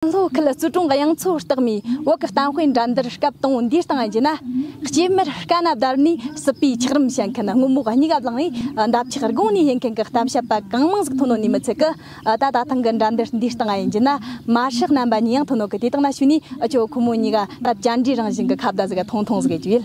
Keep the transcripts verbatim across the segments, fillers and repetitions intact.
ལྷོ་ཁུལ་གཙོས་གྲོང་གཡང་མཚོ་སྟག་མའི་བོད་ཀྱི་གཏམ་དཔེ་འགྲན་བསྡུར་སྐབས་དང་པོ་འདིའི་སྟེང་ཡིན་རྒྱུ་ན། སྐྱེས་མར་དཀའ་ན་བརྡར་ནས་སྲིད་པའི་འཁྱགས་རོམ་བཤད་མཁན། སྔོན་མོ་གཉིས་ཀ་བླངས་ནས་འདབ་ཆགས་དགུང་ནས་ཡིན་མཁན་གྱི་གཏམ་བཤད་པ་གང་མང་ཟིག་ཐོན་ནོ་ནི་མི་ཚད་གི། ད་ད་ཐེངས་ཀྱི་འགྲན་བསྡུར་འདིའི་སྟེང་ཡིན་རྒྱུ་ན། མ་ཧྲག་རྣམ་པ་གཉིས་ཡང་ཐོན་ནོ་གི། དེ་དང་ན་ཞུ་ནས་ཨ་ཅོ་ཁོ་མོ་གཉིས་ཀ་ད་བཅར་འདྲིའི་རང་བཞིན་གྱི་ཁ་བརྡ་ཟིག་ཐུང་ཐུང་ཟིག་བརྗོད་ཡིན།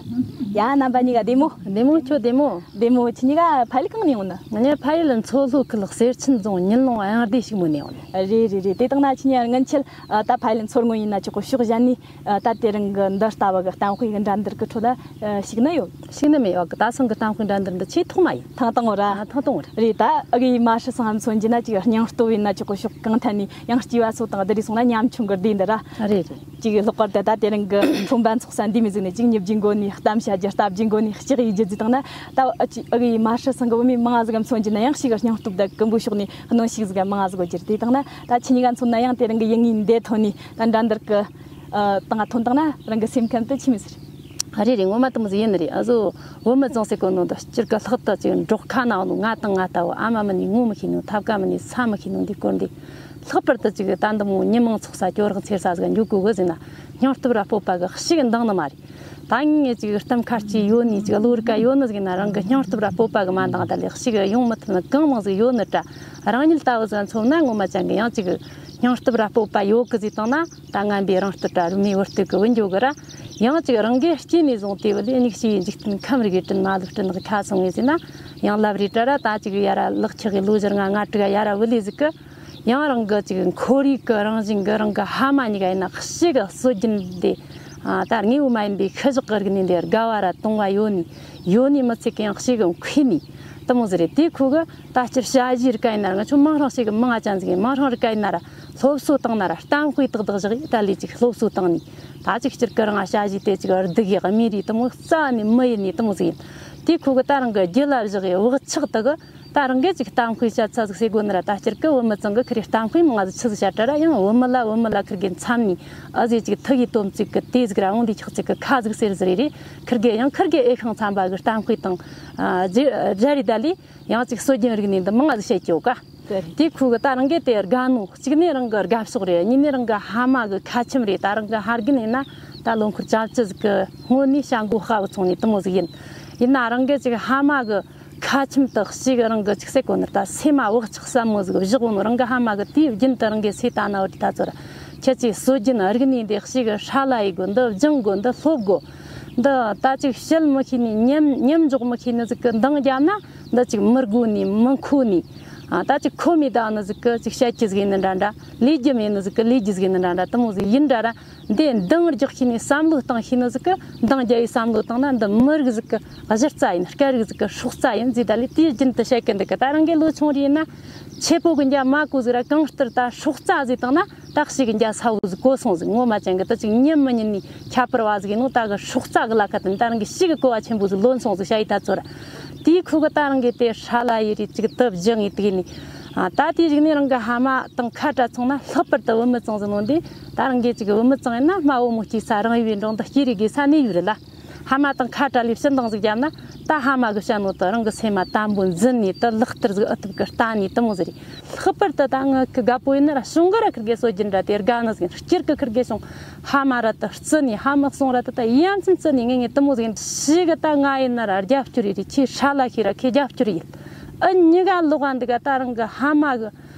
ཡ། རྣམ་པ་གཉིས་ཀ་བདེ་མོ། བདེ་མོ། ཁྱོད་བདེ་མོ། བདེ་མོ། ཁྱེད་གཉིས་ཀ་ཕ་ཡུལ་གང་ནས་ཡོང་ནི། ང་གཉིས་ཕ་ཡུལ་མཚོ་ལྷོ་ཁུལ་གསེར་ཆེན་རྫོང་ཉིན་ལུང་གཡང་སྡེ་ཕྱུག་མོ་ནས་ཡོང་ནི། རེད་རེད་རེད། དེ་དང་ན་ཁྱེད་གཉིས་སྔོན་ཆད་ད་ཕ་ཡུལ་མཚོ་སྔོན་ཡིན་ན་ཆོག་གི། ཕྱོགས་གཞན་ནས་ད་དེ་རིང་གི་འདི་ལྟ་བུ་གི་གཏམ་དཔེ་གི་འགྲན་བསྡུར་གི་ཁྲོད་ལ་ཞུགས་ནི་ཡོད། ཞུགས་ནི་མེད་ཡོད་གི། ད་སང་གི་གཏམ་དཔེ་འགྲན་བསྡུར་འདི་ཆེས་ཐོག་མ་ཡིན། ཐེངས་དང་པོ་ར། ཐེངས་དང་པོ་རེད། རེད། ད་ཨ་གི་མ་ཧྲི་སང་མཚོན་རྒྱུ་ན་ཅིག་སྙིང་སྟོབས་ཡིན་ན་ཆོག་གི། ཕྱོགས་གང་ཐད་ནས་ཡང་སྐྱེས་པ་ཚོ་དང་བསྡུར་རེས་སོང་ན་ཉམ་ཆུང་གི་སྡེ་འདི་ར། རེད་རེད། ཅིག་ལྷག་པར་དུ་ད་དེ་རིང་གི་ཁྲོམ་པ་འཚོགས་ས་འདི་མི་ཟིག་ནས་ཅིག་མྱི་བརྒྱའི་མགོ་ནས་གཏམ་བཤད་རྒྱུ། རྟ་བརྒྱའི་མགོ་ནས་ལྕག་གཡུ་རྒྱུ་ཟིག་བཏང་ན། ད་ཨ་ཅིག་ཨ་གི་མ་ཧྲི་སང་གི་བུད་མེད་མང་ང་ཟིག་ག་མཚོན་རྒྱུ་ན་ཡང་ཞིག་སྙིང་སྟོབས་དང་ཀུན་པོའི་ཕྱོགས་ནས་གནོན་ཤུགས་ཟིག་མང་ང་ཟིག་གོ་རྒྱུ་རེད། དེ་བཏང་ན་ད་ཁྱེད་གཉིས་ཀ་མཚོན་ན་ཡང་དེ་རིང་གི་ཡིན་ངེས་འདི་ཐོན་ནས་ད་འགྲན་བསྡུར་གི་ཨ་སྟེང་ང་ཐོན་བཏང་ན་རང་གི་སེམས་ཁམས་དེ་ཆི་མོ་ཟིག་རེད། རེད་རེད། ངོ་མ་དེ་མོ་ཟིག་ཡིན་ནི་རེད། ཨ་ཟོ། བུད་མེད་ཚང་ཟེར་གོ་ནོ་འདི་སྤྱིར་གི་ལྷག་ཏུ་ཅིག་འབྲོག་ཁ་ན་ཡོད་ནོ་ང་དང་ང་ལྟ་བུ། ཨ་མ་མིན་ནས་ངོ་མི་ཤེས་ནོ། ཐབ་ཀ་མིན་ནས་ས་མི་ཤེས་ནོ། འདི་སྐོར་འདི་ལྷག་པར་དུ་ཅིག་ད་འདི་མོ་མྱི་མང་ཚོགས་ས་སྐྱོ་རག་འཚེར་ས་ཟིག་འཇུག་དགོས་གི་ཟེར་ན། སྙིང་སྟོབས་ར་སྤོབས་པ་གི་ཞིག་འདང་ནི་མ་རེད། ད་ངས་ཅིག་གཏམ་ཁ་ལྕེ་ཡོད་ནི་ཅིག་བློ་རིག་ག་ཡོད་ནི་ཟིག་ན། རང་གི་སྙིང་སྟོབས་ར་སྤོབས་པ་གི་མ་འདང་ད་ལས་ཞིག་ཡོང་མི་ཐུབ་ནི་གང་མང་ཟིག་ཡོད་ནི་འདྲ། རང་ཉིད་ལྟ་བུ་ཟིག་མཚོན་ན་ངོ་མ་ཅན་གི་ཡང་ཅིག་སྙིང་སྟོབས་ར་སྤོབས་པ་ཡོད་གི་ཟིག་བཏང་ན། ད་ངན་པའི་རང་བསྟོད་ར་རུ་མའི་བུ་བསྟོད་གི་བུད་འགྱོ་གི་ར། ཡང་ཅིག་རང་གི་སྐྱེས་ནས་བཟུང་སྟེ་བུ་ལས་མྱིག་ཤེས་ཡིན་འཇིག་རྟེན་ཁམས་རིག་གི་དྲིན་མ་ལུས་དྲིན་གི་ཁ་སོང་ངེས་ཟིན་ན། ཡང་ལབ་རེ་དྲ་ར་ད་ཅིག་ཡ་ར་ལག་ཆག་གི་ལོ་བཞི་ལྔ་ལྔ་དྲུག་ཡ་ར་བུ་ལས་ཟིག་གི། ཡང་རང་གི་ཅིག་ཁོར་ཡུག་གི་རང་བཞིན་གི་རང་གི་ཕ་མ་གཉིས་ཀ་ཡིན་ན་ཞིག་གི་སྲོལ་རྒྱུན་འདི། ད་དངོས་པོ་མ་ཡིན་པའི་ཤུལ་བཞག་གི་རིག་གནས་འདི་དགའ་བ་ར་དུང་བ་ཡོད་ནི་ཡོད་ནི་མི་ཚད་གི་ཡང་ཞིག་གི་མཁས་ནི་དེ་མོ་ཟིག་རེད། དེ་ཁོ་གི་ད་སྤྱིར་ཞ་ཡི་རིགས་ཀ་ཡིན་ན་ར། ང་ཆོ་མིང་སྲིང་ཞིག་གི་མིང་ང་ཅན་ཟིག་ཡིན། མིང་སྲིང་རིགས་ཀ་ཡིན་ན་ར། སློབ་གསོ་བཏང་ན་ར། གཏམ་དཔེ་ཏག་ཏག་བཞག་ཡི་ད་ལས་ཅིག་སློབ་གསོ་བཏང་ནི། ད་ཅིག་སྤྱིར་གི་རང་ང་ཞ་ཡི་དེ་ཅིག་སྡུག་ཡི་མི་རིགས་དེ་མོ་རྩ་ནས་མི་ཡིན་ནི་དེ་མོ་ཟིག་ཡིན། དེ་ཁོ་གི་ད་རང་གི་རྒྱུད་ལ་བཞག་ཡི་བག་ཆགས་དག་གི། ད་རང་གི་ཅིག་གཏམ་དཔེ་བཤད་ཚ་ཟིག་ཟེར་དགོས་ནི་ར། ད་སྤྱིར་གི་བུད་མེད་ཚང་གི་ཁི་རེ་གཏམ་དཔེ་མང་ང་ཟིག་ཆི་ཟིག་བཤད་དྲ་ར། ཡང་བུད་མེད་ལ་བུད་མེད་ལ་ཁིར་གི་མཚམས་ནས་ཨ་ཟེ་ཅིག་ཐུག་ཡི་དོམ་ཅིག་གི་དེ་ཟིག་ར། འོང་དེ་ཁྱག་ཅིག་གི་ཁ་ཟིག་ཟེར་ཟིག་རེ་རེ། ཁིར་གི་ཡང་ཁིར་གི་ཨེ་ཤང་ཚན་པ་གི་གཏམ་དཔེ་དང་། ཨ་རྗེ་ར་རི་ད་ལི་ཡང་ཅིག་སྲོལ་རྒྱུན་རིག་གནས་འདི་མང་ང་ཟིག་བཤད་ཀྱི་ཡོད་ཀ། དེ་རེད། དེ་ཁོ་གི་ད་རང་གི་དེ་དགའ་ནོ། གཅིག་ནས་རང་གི་དགའ་ཕྱོགས་རེད། གཉིས་ནས་རང་གི་ཕ་མ་གི་ཁ་ཆེམས་རེད། ད་རང་གི་ཕ་རྒན་ཡིན་ན་ད་ལོ་འཁོར་བཅོ་བརྒྱད་ཟིག་གི་སྔོན་ནས་བྱ་མགོ་དཔའ་བོ་ཚོང་ནི་དེ་མོ་ཟིག་ཡིན། ཡིན་ན་རང་གི་ཅིག་ཕ་མ་གི་ཁ་ཆེམས་དག་ཞིག་རང་གི་ཅིག་ཟེར་གོ་ནི་ར། ད་སེམས་མ་བག་ཆགས་ཟབ་མོ་ཟིག་བཞག་གོ་ནོ། རང་གི་ཕ་མ་གི་དེའི་རྒྱུན་དུ་རང་གི་སེ་ད་ན་བ་དེ་ད་ཚོ་ར། ཁྱེད་ཀྱི་སྲོལ་རྒྱུན་རིག་གནས་འདི་ཞིག་ཧྲ་ལ་ཡི་དགོ། འདི་སྦྱང་དགོ། འདི་སློབ་དགོ། འདི་ད་ཅིག་བཤད་མི་ཤེས་ནི། མཉམ་མཉམ་འཇོག་མི་ཤེས་ནི་ཟིག་གི་འདང་བརྒྱབ་ན། འདི་ཅིག་མི་དགོ་ནི་མི་མཁོ་ནི། ཨ་ད་ཅིག་ཁོ་མི་ད་ནི་ཟིག་གི་ཅིག་བཤད་རྒྱུ་ཟིག་ཡིན་ནི་འདྲ་འདྲ། ལས་རྒྱུ་མེད་ནི་ཟིག་གི་ལས་རྒྱུ་ཟིག་ཡིན་ནི་འདྲ་འདྲ། དེ་མོ་ཟིག་ཡིན་འདྲ་ར། འདི་འདང་རྒྱག་ཤེས་ནི་བསམ་བློ་བཏང་ཤེས་ནི་ཟིག་གི་འདང་རྒྱག་ཡི་བསམ་བློ་བཏང་ན། འདི་མི་རིགས་ཟིག་གི་གཞི་རྩ་ཡིན། སྐད་རིགས་ཟིག་གི་སྲོག་རྩ་ཡིན་ཟེར། ད་ལས་དེའི་རྒྱུན་དུ་བཤད་གི་འདུག་གི། ད་རང་གི་ལོ་ཆུང་རེད་ན་ཆེ་པོ་གི་འཇའ་མ་གོ་ཟིག་ར། གང་ལྟར་ད་སྲོག་རྩ་ཟིག་བཏང་ན། ད་ཞིག་གི་འཇའ་ས་བོ་ཟིག་གོ་སོང་ཟིག། ངོ་མ་ཅན་གི་ད་ཅིག་ཉམས་མི་ཉན་ནི་ཁྱད་པར་བ་ཟིག་ཡིན་ནོ། ད་གི་སྲོག་རྩ་གི་ལ་ཁ་དེ་ད་རང་གི་ཞིག་གི་གོ་བ་ཆེན་པོ་ཟིག་ལོན་སོང་ཟིག་བཤད་ཡི་ད་ཚོ་ར། དེའི་ཁུ་གི་ད་རང་གི་དེ་ཧྲ་ལ་ཡི་རེད། ཅིག་དུ་བཞེངས་ཡི་དུག་ནི། ཨ་ད་དེའི་རིག་ནས་རང་གི་ཕ་མ་དང་ཁ་བྲལ་སོང་ན། ལྷག་པར་དུ་བུད་མེད་ཚང་ཟིག་ནོ་འདི། ད་རང་གི་ཅིག་བུད་མེད་ཚང་ཡིན་ན་རྨ་བུ་མོ་སྐྱེས་ས་རང་ཡུལ་བའི་འབྲོག་འདི་སྐྱེས་རིགས་གི་ས་གནས་ཡུལ་རེད་ལ། ཕ་མ་དང་ཁ་བྲལ་ལས་ཕྱི་འདང་ཟིག་བརྒྱབ་ན། ད་ཕ་མ་གི་བཤད་ནོ་དེ་རང་གི་སེམས་མ་དམ་པོ་འཛིན་ནས་དེ་ལག་བསྟར་ཟིག་ཨུ་ཐུབ་གི་ལྟ་ནས་དེ་མོ་ཟིག་རེད། ལྷག་པར་དུ་ད་ངི་གི་དགའ་པོ་ཡིན་ན་ར། གཞུང་གི་ར་ཁིར་གེ་སྲོལ་རྒྱུན་ར་དེ་དགའ་ནི་ཟིག་ཡིན། སྤྱིར་གི་ཁིར་གེ་གཞུང་ཕ་མ་ར་དེ་བརྩི་ནས། ཕ་མ་གསུང་ར་དེ་ད་ཡ་མཚན་བརྩི་ནས་ངེས་ངེས་དེ་མོ་ཟིག་ཡིན། ཞིག་གི་ད་ང་ཡིན་ན་ར་རྒྱབ་སྐྱོར་ཡིན། རེད། ཁྱེད་ཧྲ་ལ་ཤེས་ར་ཁྱེད་རྒྱབ་སྐྱོར་ཡིན། ཨ་གཉིས་ཀ་ལོག་ག་འདུག་ག། ད་རང་གི་ཕ་མ་གི་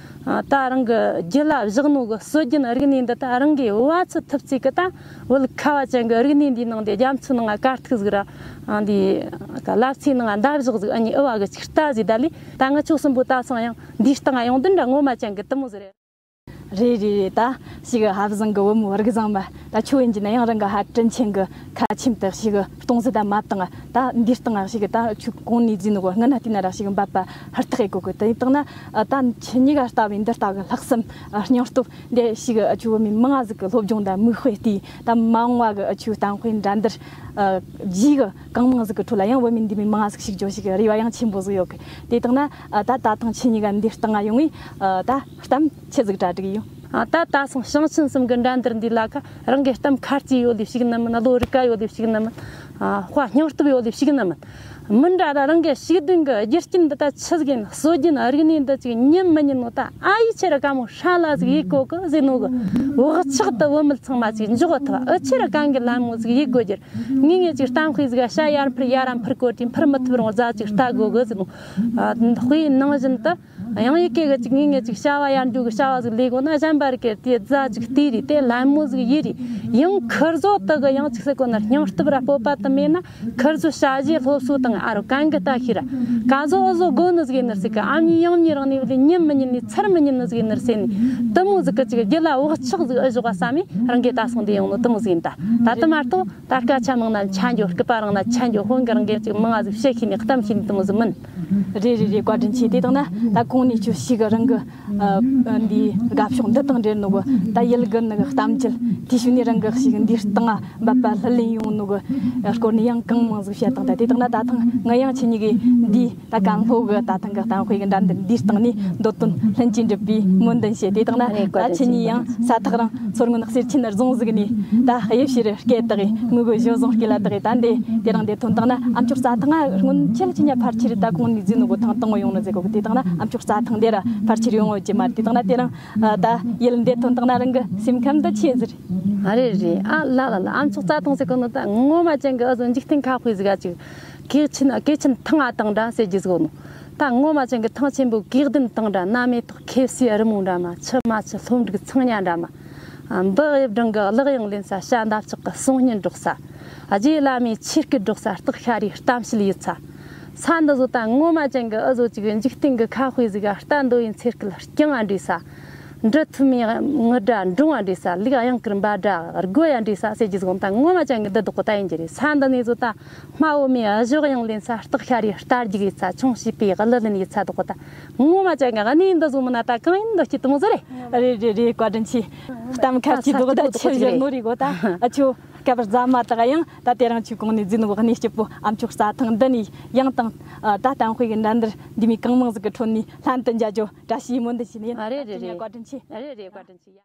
ཨ་ད་རང་གི་རྒྱུད་ལ་བཞག་ནོ་གི་སྲོལ་རྒྱུན་རིག་གནས་འདི་ད་རང་གི་བ་ཚོ་ཐུབ་ཚིག་གི་ད་བོད་ཁ་བ་ཅན་གི་རིག་གནས་འདིའི་ནང་དེ་རྒྱ་མཚོའི་ནང་ང་དཀར་ཐིག་ཟིག་ར། ཨ་འདི་རླབས་ཆེན་ནང་ང་འདབ་བཞག་ཟིག། ཨ་ནི་ཨུ་བ་གི་ཅིག་ལྟ་ཟིག། ད་ལི་ད་ང་ཆོ་གསུམ་པོ་ད་སང་ཡང་འདིའི་སྟེང་ང་ཡོང་དུས་འདྲ་ངོ་མ་ཅན་གི་དེ་མོ་ཟིག་རེད། རེད་རེད་རེད། ད་ཞིག་གི་ཧབ་བཟང་གི་བུ་མོ་རིག་བཟང་མ། ད་ཁྱོད་ཡིན་གྱི་ན་ཡང་རང་གི་ཧ་དྲིན་ཆེན་གི་ཁ་ཆེམས་དག་ཞིག་གི་སྟོང་ཟད་ད་མ་བཏང་། ད་འདིའི་སྟེང་ང་ཞིག་གི་ད་ཁྱོད་གོང་ནས་བརྫིས་ནོ་གི་སྔ་ན་བལྟས་ན་ར་ཞིག་གི་འབད་པ་ཧུར་ཐག་ཡེད་གོ་གི། དེ་ཡིན་དང་ན་ད་ཁྱེད་གཉིས་ཀ་ལྟ་བུའི་འདི་ལྟ་གི་ལྷག་བསམ་སྙིང་སྟོབས་འདི་ཞིག་གི་ཁྱོད་བུད་མེད་མང་ང་ཟིག་གི་སློབ་སྦྱོང་དང་མིག་དཔེ་བལྟས། ད་མ་འོངས་བ་གི་ཁྱོད་གཏམ་དཔེ་འགྲན་བསྡུར་རྗེས་གི་གང་མང་ཟིག་གི་ཁྲོད་ལ་ཡང་བུད་མེད་འདི་མོ་མང་ང་ཟིག་ཞུགས་རྒྱུ་ཞིག་གི་རེ་བ་ཡང་ཆེན་པོ་ཟིག་ཡོད་གི། དེ་དང་ན་ད་ད་ཐེངས་ཁྱེད་གཉིས་ཀ་འདིའི་སྟེང་ང་ཡོང་ངས་ད་གཏམ་ཆི་ཟིག་གྲ་སྒྲིག་ཡོད། ཨ་ད་ད་སང་ཞིང་ཆེན་གསུམ་གི་འགྲན་བསྡུར་འདི་ལ་ཁ་རང་གི་གཏམ་ཁ་ལྕེ་ཡོད་ལེ་ཞུགས་ནི་མིན། བློ་རིག་ག་ཡོད་ལེ་ཞུགས་ནི་མིན། ཨ་དཔའ་སྙིང་སྟོབས་ཡོད་ལེ་ཞུགས་ནི་མིན། མི་འདྲ་ར་རང་གི་ཤེས་ལྡན་གྱི་རྒྱུ་རྐྱེན་འདི་ད་ཆི་ཟིག་ཡིན། སྲོལ་རྒྱུན་རིག་གནས་འདི་ཅིག་ཉན་མི་ཉན་ནོ། ད་ཨ་ཡེ་ཆེ་ར་དཀའ་མོ་ཧྲ་ལ་ཟིག་ཡེད་གོ་གི་ཟེར་ནོ་གི། བག་ཆགས་དུ་བུད་མེད་ཚང་མ་ཅིག་འཇོག་ཐུབ། ཨུ་ཆེ་ར་གང་གི་ལད་མོ་ཟིག་ཡེད་དགོས་རྒྱུ་རེད། ངས་ངས་ཅིག་གཏམ་དཔེ་ཟིག་བྱ་ཡར་འཕུར་ཡར་ར་འཕུར་གོ་དུས་འཕུར་མི་ཐུབ་རུང་རྫ་ཅིག་ལྟ་དགོས་གི་ཟེར་ནོ། ཨ་དཔེ་ནང་བཞིན་དུ། ཡང་ཡི་གེ་གི་ཅིག་ངེས་ངེས་ཅིག་བྱ་བ་ཡར་འགྲོ་གི་བྱ་བ་ཟིག་ལས་དགོས་ན། གཞན་པ་རིགས་ཀྱི་དེ་རྫ་ཅིག་ལྟོས་རེད། དེ་ལད་མོ་ཟིག་ཡེད་རེད། ཡང་ཁིར་བཟོ་དག་གི་ཡང་ཅིག་ཟེར་གོ་ན། སྙིང་སྟོབས་ར་སྤོབས་པ་དུ་མེད་ན། ཁིར་བཟོ་ཞ་ཞི་སློབ་གསོ་དང་ཨ་རོ་གན་གི་ལྟ་ཤེས་ར། ག་བཟོ་ཨུ་བཟོ་དགོས་ནི་ཟིག་ཡིན་ནི་ཟིག་གི། ཨ་མྱེས་ཡང་མྱེས་རང་ནས་བླས་ཉན་མི་ཉན་ནི་ཚར་མི་ཉན་ནི་ཟིག་ཡིན་ནི་ཟེར་ནས། དུ་མོ་ཟིག་གི་ཅིག་རྒྱུད་ལ་བག་ཆགས་ཟིག་ཨེ་བཞག་བསམ་མེད། རང་གི་ད་སོང་དེ་ཡོང་ནོ་དུ་མོ་ཟིག་ཡིན། ད་ད་དུ་མ་གཏོགས། ད་སྐད་ཆ་མང་ན་ཆ་འཇོག་སྐུད་པ་རིང་ན་ཆ་འཇོག་དཔོན་གི་རང་གི་ཅིག་མང་ང་ཟིག་བཤད་ཤེས་ནི་གཏམ་ཤེས་ནི་དུ་མོ་ཟིག་མིན། རེད་རེད་རེད། བཀའ་དྲིན་ཆེ། དེ་དང་ན་ད་གོང་ནས་ཁྱོད་ཞིག་གི་རང་གི་ཨ་འདི་དགའ་ཕྱོགས་འདི་དང་འབྲེལ་ནོ་གི། ད་ཡུལ་གི་ནི་གི་གཏམ་རྒྱུད་དེ་ཞུ་ནས་རང་གི་ཞིག་འདིའི་སྟེང་ང་འབད་པ་ལྷུར་ལེན་ཡོང་ནོ་གི་སྐོར་ནས་ཡང་གང་མང་ཟིག་བཤད་དང་། ད་དེ་དང་ན་ད་ཐེངས་ང་ཡང་ཁྱེད་གཉིས་གི་འདི། ད་གང་ལྷོ་གི་ད་ཐེངས་གི་གཏམ་དཔེ་གི་འགྲན་བསྡུར་འདིའི་སྟེང་ནས་འདོད་དོན་ལྷུན་གྱིས་འགྲུབ་པའི་སྨོན་འདུན་བྱེད། དེ་དང་ན་རེད། བཀའ་ད་དྲིན་ཆེ། ཁྱེད་གཉིས་ཡང་ས་ཐག་རིང་། མཚོ་སྔོན་གསེར་ཆེན་རྫོང་ཟིག་ནས་ད་དབྱིབས་ཕྱིར་སྐད་བཏགས་གི། ངུ་གི་བཞོ་བཟང་སྐད་ལ་བཏགས་གི། ད་འདི་དེ་རིང་འདི་ཐོན་དང་ན་ཨ་མཆོག་རྩྭ་ཐང་ང་སྔོན་ཆད་ཁྱེད་གཉིས་ཕལ་ཆེར་ད་གོང་ནས་བརྫིས་ནོ་གི་ཐེངས་དང་པོ་ཡོང་ནི་ཟེར་གོ་གི། དེ་དང་ན་ཨ་མཆོག་རྩྭ་ཐང་འདི་ར་ཕལ་ཆེར་ཡོང་ངོ་རྒྱུ་མ་རེད། དེ་དང་ན་དེ་རིང་ད་ཡུལ་འདི་ཐོན་དང་ན་རང་གི་སེམས་ཁམས་འདི་ཆི་ཟིག་རེད། ཨ་རེད་རེད། ཨ་ལ་ལ་ལ། ཨ་མཆོག་རྩྭ་ཐང་ཟེར་གོ་ནོ་ད་ངོ་མ་ཅན་གི་ཨུ་ཟོ་འཇིག་རྟེན་ཁ་དཔེ་ཟིག་ག་ཅིག་གོས་ཆེན་གོས་ཆེན་ཐང་ང་དང་འདྲ་ཟེར་རྒྱུ་ཟིག་ནོ། ད་ངོ་མ་ཅན་གི་ཐང་ཆེན་པོ་གོས་ལྡན་དང་འདྲ། ན་མེ་ཏོག་ཁེབས་སེ་རི་མོ་འདྲ་མ། ཆུ་རྨ་ཆུ་ལྷོ་འབྲུག་ཚང་ཉ་འདྲ་མ། ཨ་འབུ་དབྱིབས་སྦྲང་གི་གླག་ཡང་ལེན་ས། བྱ་འདབ་ཆགས་ཀྱི་གསུང་སྙན་སྒྲོག་ས། རྗེ་བླ་མའི་ཆོས་སྐད་སྒྲོག་ས། སྟག་ཤ་རའི་གཏམ་བཤད་ཡོད་ས། ས་འདི་ཚོ་ད་ངོ་མ་ཅན་གི་ཨུ་ཟོ་ཅིག་འཇིག་རྟེན་གི་ཁ་དཔེ་ཟིག་ག་རྟ་འདོ་བའི་འཚེར་སྐད་རྐྱང་ང་འདྲེས་ས། འབྲི་ཐུབ་མི་ངུ་སྒྲ་འབྲོང་ང་འདྲེས་ས། ལུག་གཡང་དཀར་འབའ་སྒྲ་རྒོད་ཡ་འདྲེས་ས་ཟེར་རྒྱུ་ཟིག་ད་ངོ་མ་ཅན་གི་འདི་དག་གོ་ད་ཡིན་རྒྱུ་རེད། ས་འདི་ནས་ཚོ་ད། དམའ་བོ་མའི་གཞོགས་གཡང་ལེན་ས། སྟག་ཤ་རའི་རྟ་རྒྱུག་ཡོད་ས། ཆུང་བྱིས་པའི་གླུ་ལེན་ཡོད་ས་དག་གོ་ད། ངོ་མ་ཅན་གི་གནས་འདི་བཟོ་མིན་ན་ད་གང་ཡིན་འདི་སྐྱིད་དུ་མོ་ཟེར་རེད། རེད་རེད་རེད། བཀའ་དྲིན་ཆེ། གཏམ་ཁ་ཨ་ཅིག་ས་རྡོག་ད་སྐྱིད་པོ་ཆེ་ཆེ་རེད། ནོ་རེད་གོ་ད། ཨ་ཆོ་སྐབས་རྫ་མ་དག་ཡང་ད་དེ་རིང་ཆུ་གོང་ནས་བརྫིས་ནོ་གནས་སྐྱིད་པོ་ཨ་མཆོག་རྩྭ་ཐང་འདི་ནས་ཡང་དང་ད་གཏམ་དཔེ་གི་འགྲན་བསྡུར་འདི་མི་གང་མང་ཟིག་གི་ཁྲོད་ནས་ལྷན་དུ་མཇལ་རྒྱུ་བཀྲ་ཤིས་སྨོན་འདུན་ཞུ་ནི་ཡིན། ཨ་རེད་རེད་རེད། བཀའ་དྲིན་ཆེ། ཨ་རེད་རེད། བཀའ་དྲིན་ཆེ།